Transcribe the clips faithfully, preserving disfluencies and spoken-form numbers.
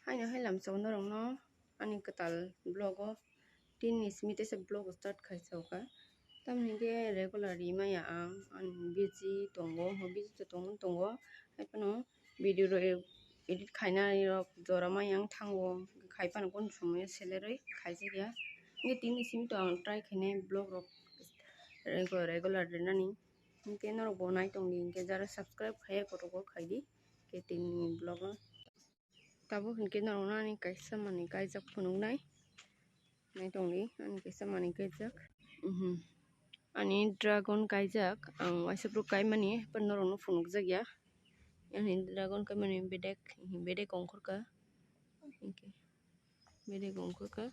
Haino hai lamsao norokno ani kwtal vlog o tini simi teisa vlog start khai chao kha. Tamoni hinkhe regular ri maya ang, ani busy tongo, busy to tongmani tongo. Haiphano video rok edit khainani rok jora maya ang thango, khai phano kunu somoyo selerwi khaijakya. Hinkhe tini simi to ang try khainai vlog rok regu-, regular rinani. Hinkhe norok bo nai tongdi, hinkhe jara subscribe khaiya kotogo khaidi, hinkhe tini vlog o. Tabuk hinkhe norokno ani kaisa manwi kaijak phunuknai. Nai tongdi, ani kaisa manwi kaijak. Mhm. Ani dragon kaijak, ang waisa phuru kaimani, haphano norokno phunukjakya. Ani dragon kaimani bedek, bedek ongkhorkha. Hinkhe bedek ongkhorkha.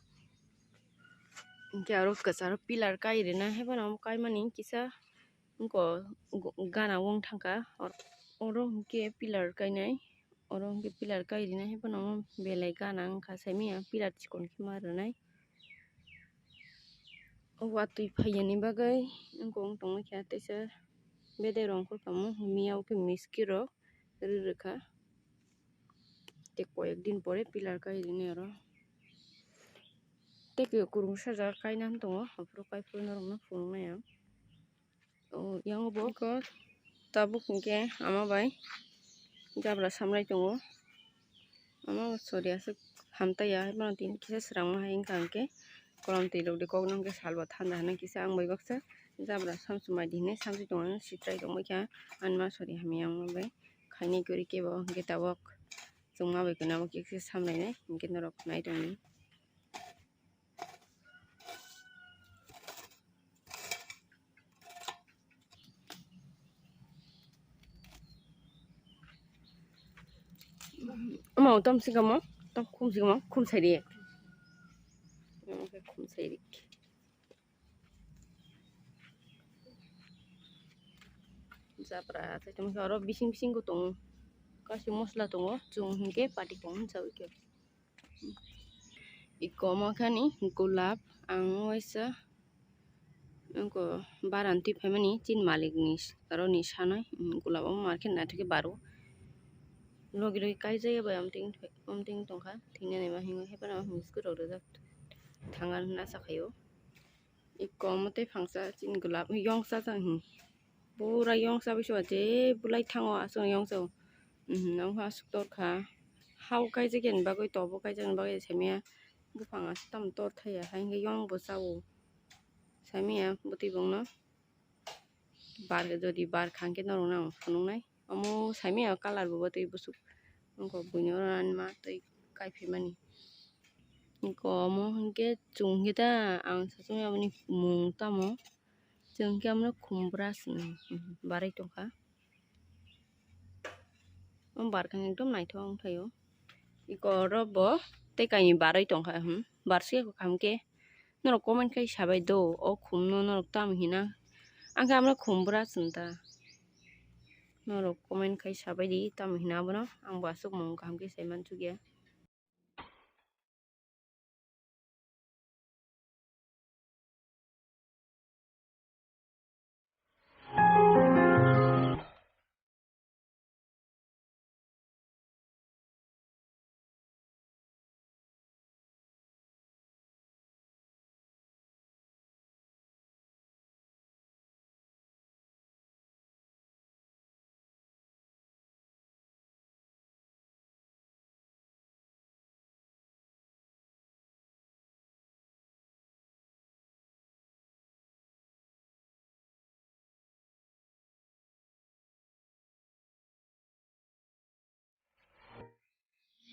Hinkhe aro kwcharo pillar kai rina, haphano kaimani kisa wngkha gana wng thangkha. Or-, oro hinkhe pillar kainai. Oro hwnkhe pillar kai rinai, haphano belai gana wngkha, saimanya pillar chikon khe ma rwnai. O watwi phaiyani bagwi wngkha, wng tongwi kha teisa bedai rong khorkha, omo miya o khe miski rok rw rwkha. Tei koyek din pore pillar kai rinai oro. Tei kwrwngsa jaga kaina tongo, aphuru kai phuru norokno phunuknai ang. O, yang bo tabuk hinkhe ama bai jabra samlai tongo. Ama bo sori aswk hamtaiya, haino tini kisa swrangma hai wngkha hinkhe kolom twi rok de kokno hinkhe salbo thanda hinwi kisa ang bai baksa jabra samsumai di hinwi samsui tongo, sitrai tongbaikha ani ma sori hamya wngma bai khainai kwrwi kebo hinkhe tabuk chwngma bai khe abo kisa samlainai hinkhe norok nai tongdi. Omo tom sikamo, tom khum sikamo, khum saidi. Omo khe khum saidi. Jabra, tei tongkhe oro bising bising bo tongo. Kaisa mosla tongo, chwng hinkhe pati tongo, hinsa bai khe. Iko omo khani gulab, ang waisa wngkha baran twi phaimani chini malikni aroni sanai, gulab omo market naithok khe baro. Logi logi kaijak ya bai, omtwing tongkha, thwinani ma hinwi haphano miskui rok rijak thangna nacha khaio. Iko omo tei phangsa chini gulab yongsa jang hi. Pura yongsa biso je bulai thango aswk yongsa o. Mhm, nang aswk torkha. Hao kaijak yani bagwi tobo kaijakni bagwi saimanya. Buphang aswk tamo tor thaiya hai hwnkhe yong bo chao. Saimanya bwtwi bongno. Bar jodi bar khangkhe norokno ang phunuknai. Omo saimanya colour bo bwtwi bwswk. Wngkha buino oro ani ma twi kaiphaimani. Iko omo hinkhe chwng khe ta ang sachumya aboni mung tamo. Chwng khe omo khumbra se barwi tongkha. Omo barkha ekdom naithok wngthaio. Iko oro bo tei kainwi barwi tongkha, hmm, barsi kaham khe. Norok comment khai sabai do, o khumno norok tamo hina. Ang khe amo khumbra chwng ta. Norok comment khai sabai di, tamo hina abono. Ang bo aswk mung kaham khe sai mansukya.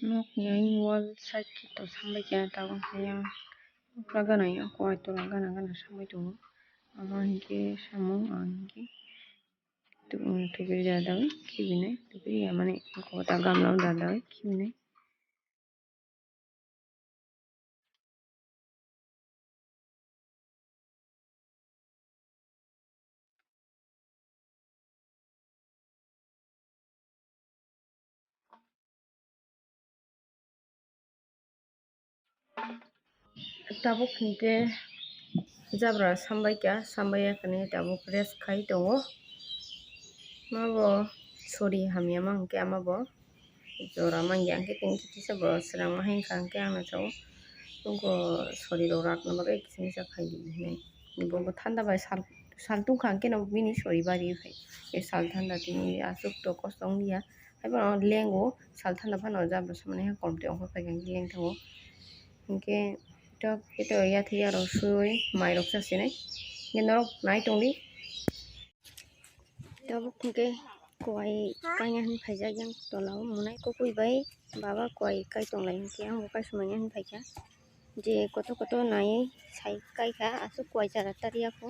Nokni ayang wall side khe to sambai kha, tabuk khe yang pura gana yang kowai tola gana gana sambai tongo. Omo hinkhe samung ang hinkhe tubui da daui khibinai, tubui ya mani kota gamla da daui khibinai. Tabuk hinkhe jabra sambai kha, sambai ya khani tabuk rest khai tongo. Ma bo sori hamya ma hinkhe ama bo Jora manya hwnkhe tini kisa bo swrangma hai wngkha hwnkhe ang no sao. Tongo sori rok rakna bagwi kisa kisa khai di hinwi. Bo bo thanda bai sal, sal tungkha hwnkhe no bini sori bari phai. Sal thanda tini aswk to kosto wng ya. Haiphano lengo sal thanda phano jabra samani hai kom twi ongkhor phaikha hwnkhe leng thango. Hwnkhe tok khe to yathai yarok sui mairok chasinai. Hwnkhe norok nai tongdi. Tabuk hwnkhe kuai kaina hwn phaijak yang tola o mwnai kwpui bai baba kuai kai tonglai hwnkhe ang bo kaisumani hwn phaikha. Je koto koto nai sai kaikha aswk kuai chara tariya kho.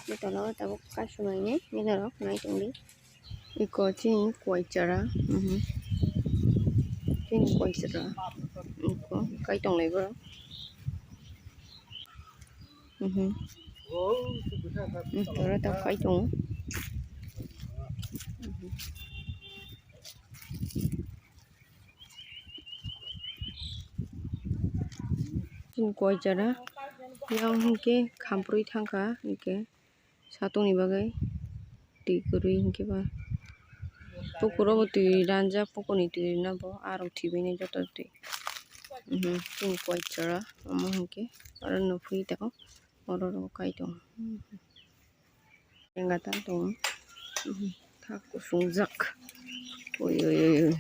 Bw tola o tabuk kaisumani nini rok nai tongdi. Iko chini kuai chara, mhm. Chini kuai chara. Iko kai tonglai borok. Mhm. Tora ta kai tongo. Mhm. Chini kuai chara yang hwnkhe khamprwi thangkha hwnkhe satungni bagwi twi kwrwi hwnkhe ba pukurogo twi ranjak, pukurni twi rwna bo arok thwibaino joto twi. Mhm, chini kuai chara omo hwnkhe oro nukphi tongo, oro rw kai tongo. Tenga ta tongo. Thak kusungjak. Oi, oi, oi, oi.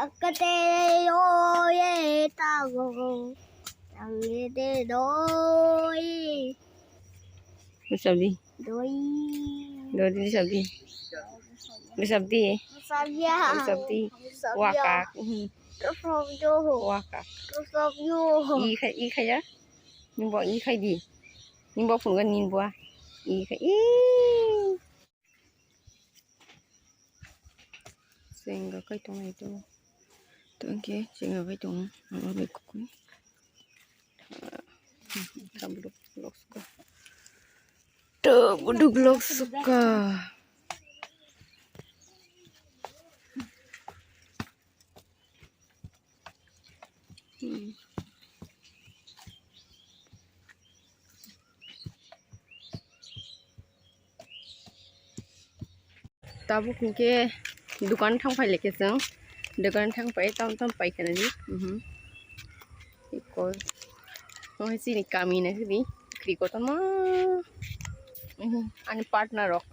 Akate yo ye tago. Ang ye de doi. Sabi. Doi. Doi di sabi. Di sabi. Sabia. Di sabi. Sabia. Wakak. Rosok yo. Wakak. Rosok yo. I khai, i khai ya. Ni bo i khai di. Ni bo phun ga ni bo. I khai. I. Senga kai tong ai to. To ke senga kai tong. Amo be kukui. Tabuk lok suka. Tabuk lok suka. Hmm. Tabuk hwnkhe dukan thang phai laikha chwng, dukan thang phai tam tam paikha nani. Mhm. Iko. Omo hai chini kami nai sidi. Kri kotorma. Mhm. Ani partner rok.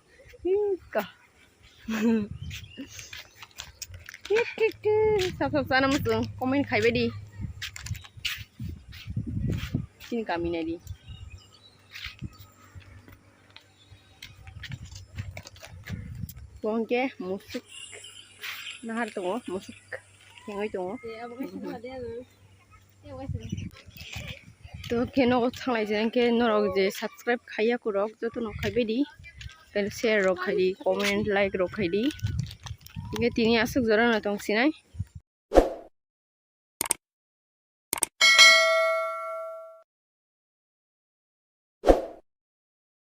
Ika. Sab sab chana muchung comment khaibai di. Chini kami nai di. Bo hwnkhe musuk nahar tongo, musuk thengwi tongo. To khe nogo thanglai jeng khe norok je subscribe khaiya kurok joto no khaibai di, share rok khai di, comment, like rok khai di. Hwnkhe tini aswk jora no tong sinai.